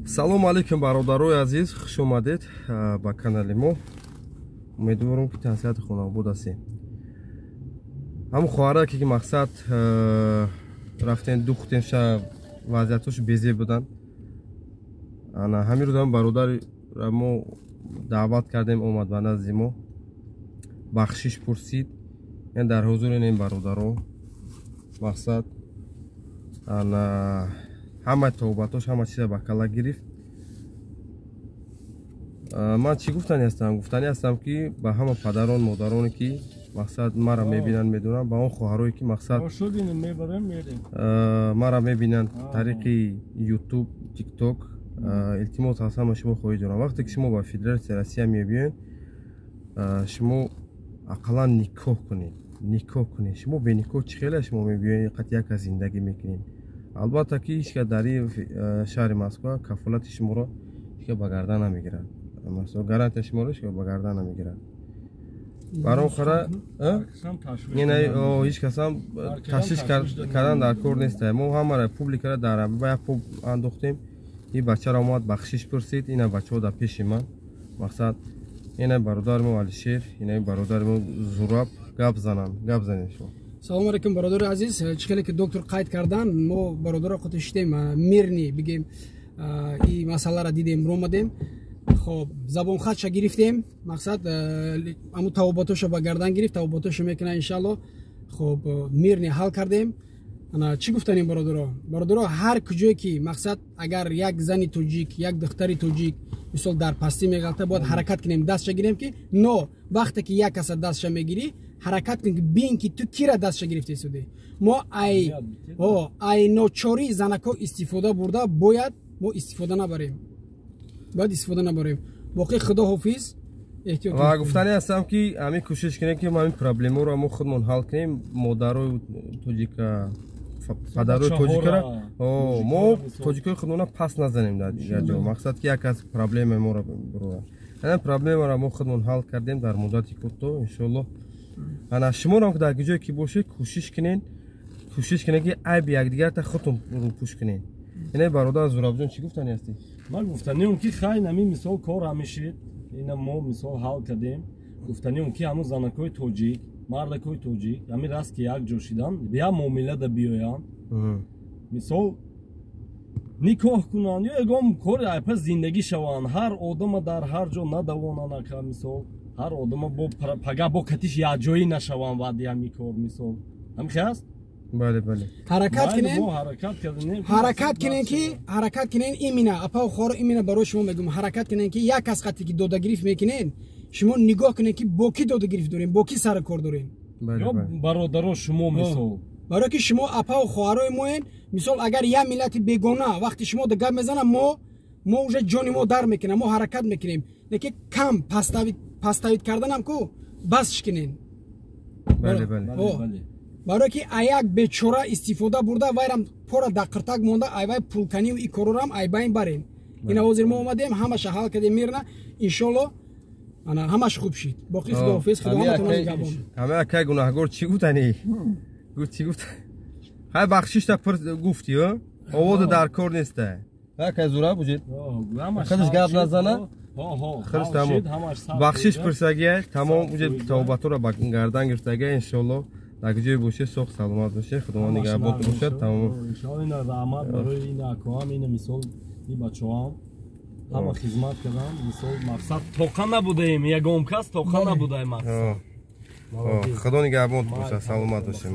Салому алейкум, бародарои азиз, хуш омадед ба канали мо. Умедворам, ки тансиҳати хонобод ҳастем. Ҳамун хоҳараке, ки мақсад рафтем, духтем, ша вазъиятҳош безеб буданд. Ана ҳамин рӯз ҳам бародари мо даъват кардем, омад ба назди мо, бахшиш пурсид. Ин дар ҳузури ин бародаро мақсад ана ҳама тавбатош, ҳама чиза ба кала гирифт. Ман чӣ гуфтани ҳастам? Гуфтани ҳастам, ки ба ҳама падарон, модароне, ки мақсад мара мебинанд, медонанд, ба он хоҳарое, ки мақсад мара мебинанд тариқи Ютуб, Тикток, илтимос аз ҳама шумо хоҳиш дорам: вақте ки шумо ба Федератсияи Россия мебиёед, шумо ақаллан никоҳ кунед, никоҳ кунед. Шумо беникоҳ чӣ хеле шумо мебиёед, қат як кас зиндагӣ мекунед? Албатта, ки ҳеч кас дар ин шаҳри Москва кафолати шуморо ҳеч кас ба гардан намегирад, масалан, гарантия шуморо ҳеч кас ба гардан намегирад. Барон хара ҳеч касам ташвиш кардан дар кор нест. Мо ҳамара публикара дар як поб андохтем. Ин бачаро омад, бахшиш пурсид. Ина бачаҳо дар пеши ман, мақсад, ина бародари мо Алишер, ина бародари мо Зураб гап зананд. Гап занед шумо. Салому алейкум, бародари азиз. Чӣ хеле ки доктор қайд кардан, мо бародаро қати шидем, мирный бигем, и масъаларо дидем, ромадем. Хоб, забонхатша гирифтем, мақсад, аму тавботошо ба гардан гирифт, тавботошо мекуна, иншалло. Хоб, мирный ҳал кардем. Ана чӣ гуфтанем, бародаро? Бародаро, ҳар куҷое ки, мақсад, агар як зани тоҷик, як духтари тоҷик, мисол, дар пастӣ меғалта, бояд ҳаракат кунем, дастша гирем. Ки но вақте ки як каса дастша мегирӣ, ҳаракат кун, бин, ки ту кира дастша гирифта истодӣ. Мо ай ночории занако истифода бурда бояд мо истифода набарем, бояд истифода набарем. Боқӣ худо ҳофиз. Ва гуфтани ҳастам, ки ҳамин кӯшиш кунем, ки ҳамин проблемаро мо худмон ҳал кунем. Модарои тоҷика, падарои тоҷикара, мо тоҷикои худмона пас назанем дар дигар ҷо. Мақсад, ки як аз проблемаи моро бурад. Ана проблемаро мо худмон ҳал кардем дар муддати кӯтоҳ, иншоалло. Ана шуморо дар ҷое ки бошед, кӯшиш кунед, кӯшиш кунед, ки айби якдигарта худтон рӯпӯш кунед. Ина бародар Зурабҷон, чӣ гуфтани ҳастӣ? Ман гуфтаниам, ки хай, нами мисол кор ҳамешид, ина мо мисол ҳал кардем. Гуфтаниам, ки ҳамун занакҳои тоҷик, мардакҳои тоҷик ҳамин раст, ки як ҷо шидан, як муомилада биёянд, мисол, никоҳ кунанд ё ягон кори айпас зиндагӣ шаванд. Ҳар одама дар ҳар ҷо надавонанд, ака. Мисол, ҳар одама бо пага бо катиш якҷоӣ нашаванд баъди ҳамин кор, мисол, ҳамихе аст. Бале. Ҳаракат кунем, ҳаракат кунем, ки ҳаракат кунем. Именно, апау хоро, именно барои шумо мегӯм: ҳаракат кунем, ки як кас қати ки додагирифт мекунед, шумо нигоҳ кунед, ки бо кӣ додагирифт дорем, бо кӣ сари кор дорем. Ё бародаро шумо, мисол. Барое ки шумо апау хоҳарои моен. Мисол, агар як миллати бегона вақти шумо да гап мезана, мо уже ҷони мо дар мекунем, мо ҳаракат мекунем. Лекин кам подставить карданам ку басш кунен. Барое ки аяк бечора истифода бурда, вайрам пора дар қиртак монда, айвай пулканию и корорам айбайн барем. Ина ҳозир мо омадем, ҳамаша ҳал кардем мирно, иншолло. Ана ҳамаш хуб шид. Боқӣ худоҳофиз, худо ҳаматон нигаҳбон. Ҳама акай гунаҳгор чӣ гуфтани? Чӣ гуфт? Хай, бахшишта пур гуфти, овоза дар кор неста. Акай Зура, буҷед, худаш гап назана. Худаш тамом бахшиш пурсагия, тамом, уҷед тавбатуро ба гардан гирифтагия. Иншолло, дар ҷое бошед, соғ саломат бошед, худованд нигаҳбонтон бошад. Тамом. Иншоалло, ина раҳмат барои ин акоам, ина мисол и бачаҳоам ҳама хизмат кардам. Мисол, мақсад, тоқа набудаем, ягон кас тоқа набудаем, мақсад. Худо нигаҳбонтон бошад, саломат бошед.